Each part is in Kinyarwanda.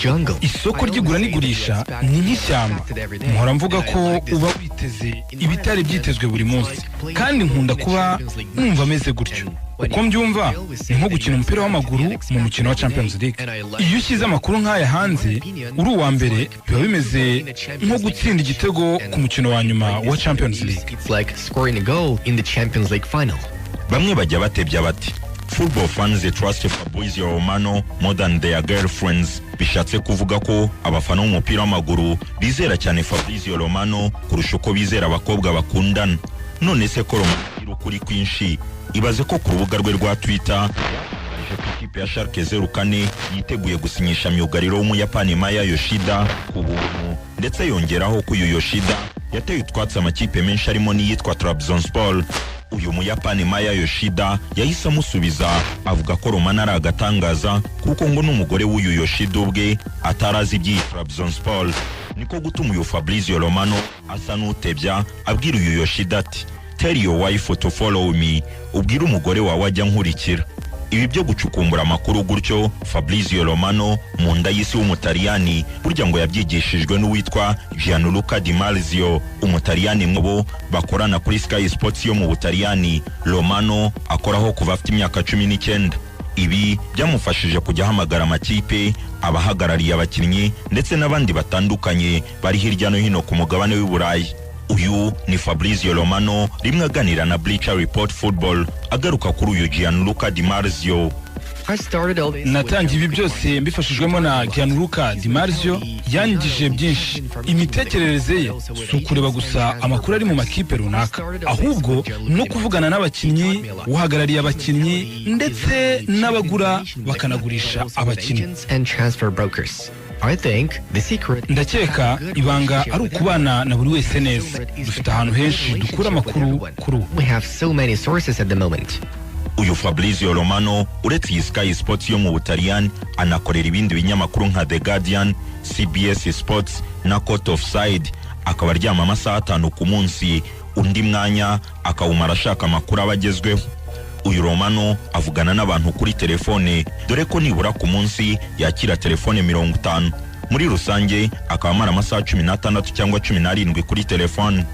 Jungle. Isoko ry'igura n'igurisha ni nk'ishyamba. Mpora mvuga ko uba witeze ibitari byitezwe buri munsi, kandi nkunda kuba numva ameze gutyo. Uko mbyumva, ni nko gukina umupira w'amaguru mu mukino wa Champions League. Iyo ushyize amakuru nk'aya hanze uri uwa mbere, biba bimeze nko gutsinda igitego ku mukino wa nyuma wa Champions League. It's like scoring a goal in the Champions League final. Bamwe bajya batebya bati: "Football fans trust Fabrizio Romano more than their girlfriends." Bishatse kuvuga ko abafana b'umupira w'amaguru bizera cyane Fabrizio Romano kurusha uko bizera abakobwa bakundana. None se ko Romano agira ukuri kwinshi, ibaze ko ku rubuga rwe rwa Twitter yatangarije ko ikipe ya Schalke 04 yiteguye gusinyisha myugariro w'Umuyapani Maya Yoshida ku buntu, ndetse yongeraho ko uyu Yoshida yateye utwatsi amakipe menshi arimo n'iyitwa Trabzonspor. Uyu Muyapani Maya Yoshida yahise amusubiza avuga ko Romano ari agatangaza, kuko ngo n'umugore w'uyu Yoshida ubwe atarazi iby'iyi Trabzonspor. Niko gutuma uyu Fabrizio Romano asa n'utebya abwira uyu Yoshida ati: "Tell your wife to follow me", ubwire umugore wawe ajya nkurikira. Ibi byo gucukumbura amakuru gutyo, Fabrizio Romano mu nda y'isi w'Umutaliyani, burya ngo yabyigishijwe n'uwitwa Gianluca Di Marzio, Umutaliyani mwabo bakorana kuri Sky Sports yo mu Butaliyani. Romano akoraho kuva afite imyaka 19. Ibi byamufashije kujya ahamagara amakipe, abahagarariye abakinnyi ndetse n'abandi batandukanye bari hirya no hino ku mugabane w'i Burayi. Uyu ni Fabrizio Romano rimwe aganira na Bleacher Report Football, agaruka kuri uyu Gianluca Di Marzio. Natangiye ibi byose mbifashijwemo na Gianluca Di Marzio. Yanyigishije byinshi. Imitekerereze ye si ukureba gusa amakuru ari mu makipe runaka, ahubwo no kuvugana n'abakinnyi, uhagarariye abakinnyi, ndetse n'abagura bakanagurisha abakinnyi. Ndakeka ibanga ari ukubana na buri wese neza. Dufite ahantu henshi dukura amakuru kuri ubu. Uyu Fabrizio Romano, uretse iyi Sky Sports yo mu Butaliyani, anakorera ibindi binyamakuru nka The Guardian, CBS Sports na Caught Offside. Akaba aryama amasaha 5 ku munsi, undi mwanya akawumara ashaka amakuru aba agezweho. Uyu Romano avugana n'abantu kuri telefone, dore ko nibura ku munsi yakira telefone 50. Muri rusange akaba amara amasaha 16 cyangwa 17 kuri telefone.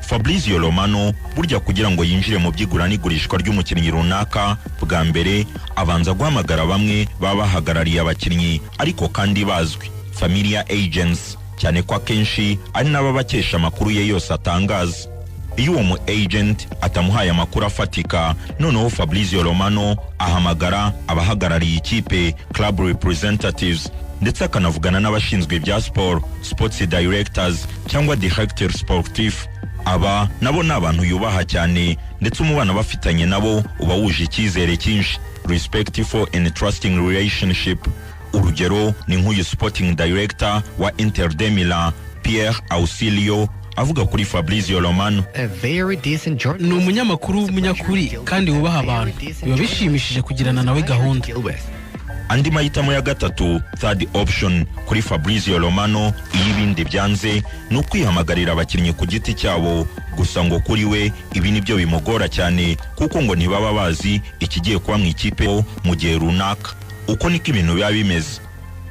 Fabrizio Romano burya kugira ngo yinjire mu by'igura n'igurishwa ry'umukinnyi runaka, bwa mbere abanza guhamagara bamwe baba bahagarariye abakinnyi ariko kandi bazwi, familiar agents, cyane ko akenshi ari nabo abakesha amakuru ye yose atangaza. Iyo uwo mu agent atamuhaye amakuru afatika, noneho Fabrizio Romano ahamagara abahagarariye ikipe, club representatives, ndetse akanavugana n'abashinzwe ibya siporo, sports directors cyangwa directeur sportif. Aba nabo ni abantu yubaha cyane, ndetse umubano bafitanye nabo uba wuje icyizere cyinshi, respectful and trusting relationship. Urugero ni nk'uyu sporting director wa Inter de Milan, Pierre Ausilio, avuga kuri Fabrizio Romano. Ni umunyamakuru w'umunyakuri kandi wubaha abantu. Biba bishimishije kugirana nawe gahunda. Andi mahitamo ya gatatu, third option, kuri Fabrizio Romano iyo ibindi byanze, ni ukwihamagarira abakinnyi ku giti cyabo. Gusa ngo kuri we ibi nibyo bimugora cyane, kuko ngo ntibaba bazi ikigiye kuba mu ikipe mu gihe runaka. Uko niko ibintu biba bimeze.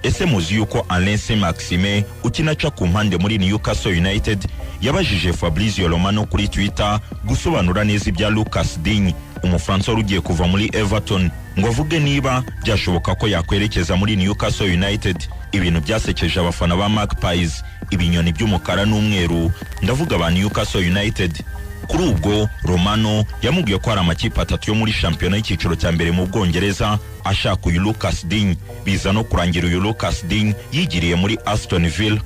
Ese muzi yuko Alain Maximin ukina aca ku mpande muri Newcastle United yabajije Fabrizio Romano kuri Twitter gusobanura neza ibya Lucas Digne, Umufaransa wari ugiye kuva muri Everton, ngo avuge niba byashoboka ko yakwerekeza muri Newcastle United? Ibintu byasekeje abafana ba Magpies, ibinyoni by'umukara n'umweru, ndavuga ba Newcastle United. Kuri ubwo Romano yamubwiye ko hari amakipe atatu yo muri shampiyona y'icyiciro cya mbere mu Bwongereza ashaka uyu Lucas Digne. Biza no kurangira uyu Lucas Digne yigiriye muri Aston Villa.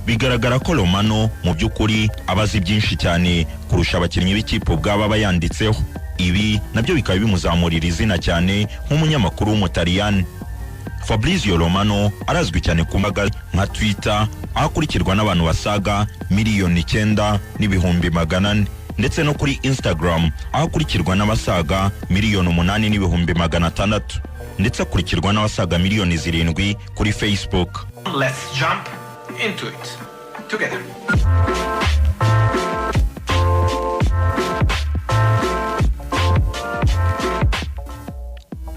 Bigaragara ko Romano mu by'ukuri aba azi byinshi cyane kurusha abakinnyi b'ikipe ubwabo aba yanditseho. Ibi nabyo bikaba bimuzamurira izina cyane nk'umunyamakuru w'Umutaliyani. Fabrizio Romano arazwi cyane ku mbaga nka Twitter, aho akurikirwa n'abantu basaga 9,400,000, ndetse no kuri Instagram, aho akurikirwa n'abasaga 8,600,000, ndetse akurikirwa n'abasaga miliyoni 7 kuri Facebook. Let's jump into it together.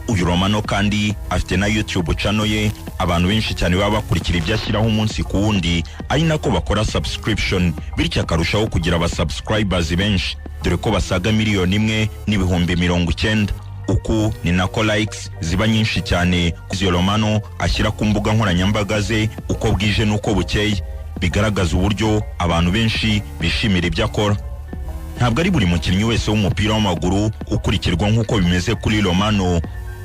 Uyu Uyu Romano kandi afite na YouTube channel ye, abantu benshi cyane baba bakurikira ibyo ashyiraho umunsi ku wundi, ari nako bakora subscription, bityo akarushaho kugira aba subscribers benshi, dore ko basaga 1,090,000. Uku ni nako likes ziba nyinshi cyane izo Romano ashyira ku mbuga nkoranyambaga ze uko bwije n'uko bukeye, bigaragaza uburyo abantu benshi bishimira ibyo akora. Ntabwo ari buri mukinnyi wese w'umupira w'amaguru ukurikirwa nk'uko bimeze kuri Romano.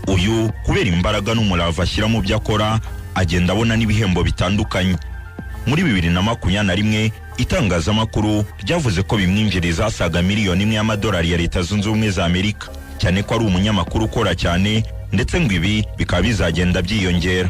Uyu, kubera imbaraga n'umurava ashyira mu byo akora, agenda abona n'ibihembo bitandukanye. Muri 2021, itangazamakuru ryavuze ko bimwinjiriza asaga 1 miliyoni y'amadolari ya Leta Zunze Ubumwe za Amerika, cyane ko ari umunyamakuru ukora cyane, ndetse ngo ibi bikaba bizagenda byiyongera.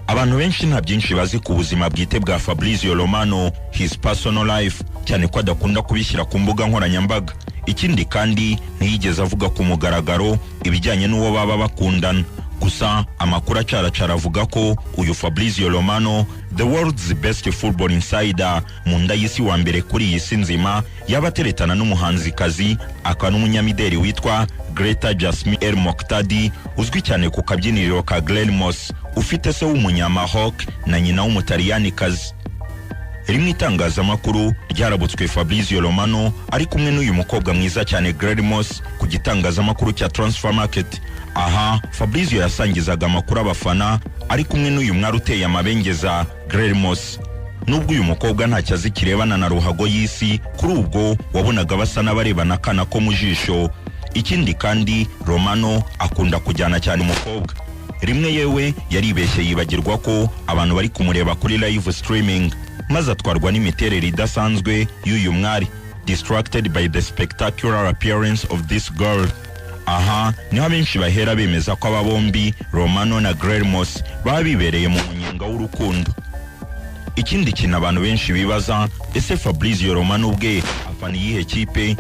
Abantu benshi nta byinshi bazi ku buzima bwite bwa Fabrizio Romano, his personal life, cyane ko adakunda kubishyira ku mbuga nkoranyambaga. Ikindi kandi, ntiyigeze avuga ku mugaragaro ibijyanye n'uwo baba bakundana. Gusa amakuru acaracara avuga ko uyu Fabrizio Romano, the world's best football insider, mu nda y'isi wa mbere kuri iyi si nzima, yaba ateretana n'umuhanzikazi akaba n'umunyamideli witwa Greta Jasmine El Moktadi, uzwi cyane ku kabyiniriro ka Glenmos, ufite se w'umunyamahok na nyina w'Umutaliyanikazi. Rimwe itangazamakuru ryarabutswe Fabrizio Romano ari kumwe n'uyu mukobwa mwiza cyane Glenmos ku gitangazamakuru cya Transfer Market. Aha Fabrizio yasangizaga amakuru abafana ari kumwe n'uyu mwari uteye amabengeza, Glenmos. Nubwo uyu mukobwa ntacyo azi kirebana na ruhago y'isi, kuri ubwo wabonaga basa n'abarebana akana ko mu jisho. Ikindi kandi, Romano akunda kujyana cyane umukobwa. Rimwe yewe yaribeshye yibagirwa ko abantu bari kumureba kuri live streaming, maze atwarwa n'imiterere idasanzwe y'uyu mwari, distracted by the spectacular appearance of this girl. Aha niho abenshi bahera bemeza ko aba bombi, Romano na Grelmos, baba bibereye mu munyenga w'urukundo. Ikindi kintu abantu benshi bibaza: ese Fabrizio Romano ubwe afana iyihe kipe?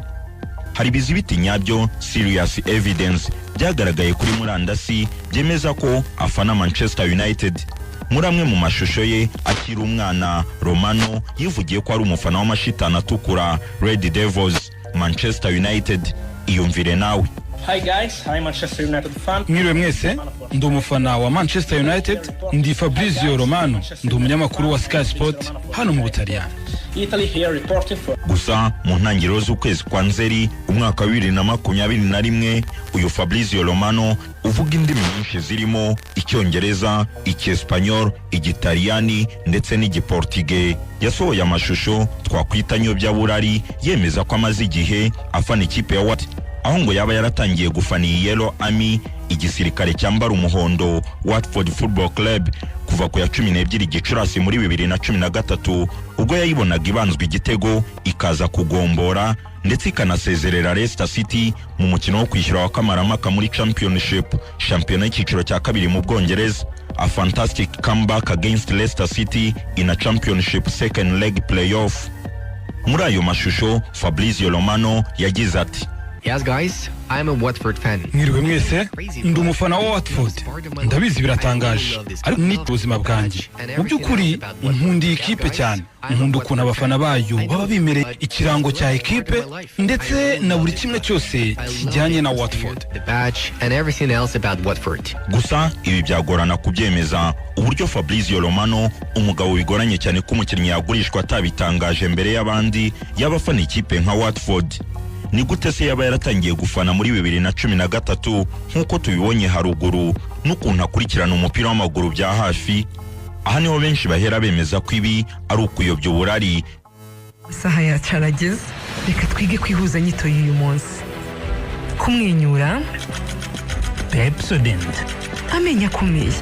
Hari ibizibiti nyabyo, serious evidence, byagaragaye kuri murandasi byemeza ko afana Manchester United. Muri amwe mu mashusho ye akiri umwana, Romano yivugiye ko ari umufana w'amashitani atukura, Red Devils, Manchester United. Iyumvire nawe. Hi guys, I'm Manchester United fan. Mwiriwe mwese, ndi umufana wa Manchester United. Ndi Fabrizio Romano, ndi umunyamakuru wa Sky Sport hano mu Butaliyani. Italy here reporting for Gusa mu ntangiriro z'ukwezi kwa Nzeri umwaka wa 2021, uyu Fabrizio Romano uvuga indimi nyinshi zirimo Icyongereza, Icyesipanyol, Igitaliyani ndetse n'Igiportige, yasohoye amashusho twakwita nyobyaburari, yemeza ko amaze igihe afana ikipe ya Wat, aho ngo yaba yaratangiye gufana iyi Yellow Army, igisirikare cyambara umuhondo, Watford Football Club, kuva ku ya 12 Gicurasi muri 2013, ubwo yayibonaga ibanzwe igitego ikaza kugombora ndetse ikanasezerera Leicester City mu mukino wo kwishyura wa kamarampaka muri Championship, shampiyona y'icyiciro cya kabiri mu Bwongereza, a fantastic comeback against Leicester City in a Championship second leg playoff. Muri ayo mashusho, Fabrizio Romano yagize ati: Yes, guys, I'm a Watford fan. Mwiriwe mwese, ndi umufana wa Watford. Ndabizi biratangaje, ariko ni ubuzima bwanjye. Mu by'ukuri nkunda iyi kipe cyane. Nkunda ukuntu abafana bayo baba bimereye ikirango cya ekipe ndetse na buri kimwe cyose kijyanye na Watford. The badge and everything else about Watford. Gusa ibi byagorana kubyemeza, uburyo Fabrizio Romano, umugabo bigoranye cyane ko umukinnyi yagurishwa atabitangaje mbere y'abandi, yaba afana ikipe nka Watford. Ni gute se yaba yaratangiye gufana muri 2013 nk'uko tubibonye haruguru, n'ukuntu akurikirana umupira w'amaguru bya hafi? Aha niho benshi bahera bemeza ko ibi ari ukuyobya uburari. Isaha yacu arageze, reka twige kwihuza nyito y'uyu munsi: kumwenyura. Pepsodent. Amenyo akomeye.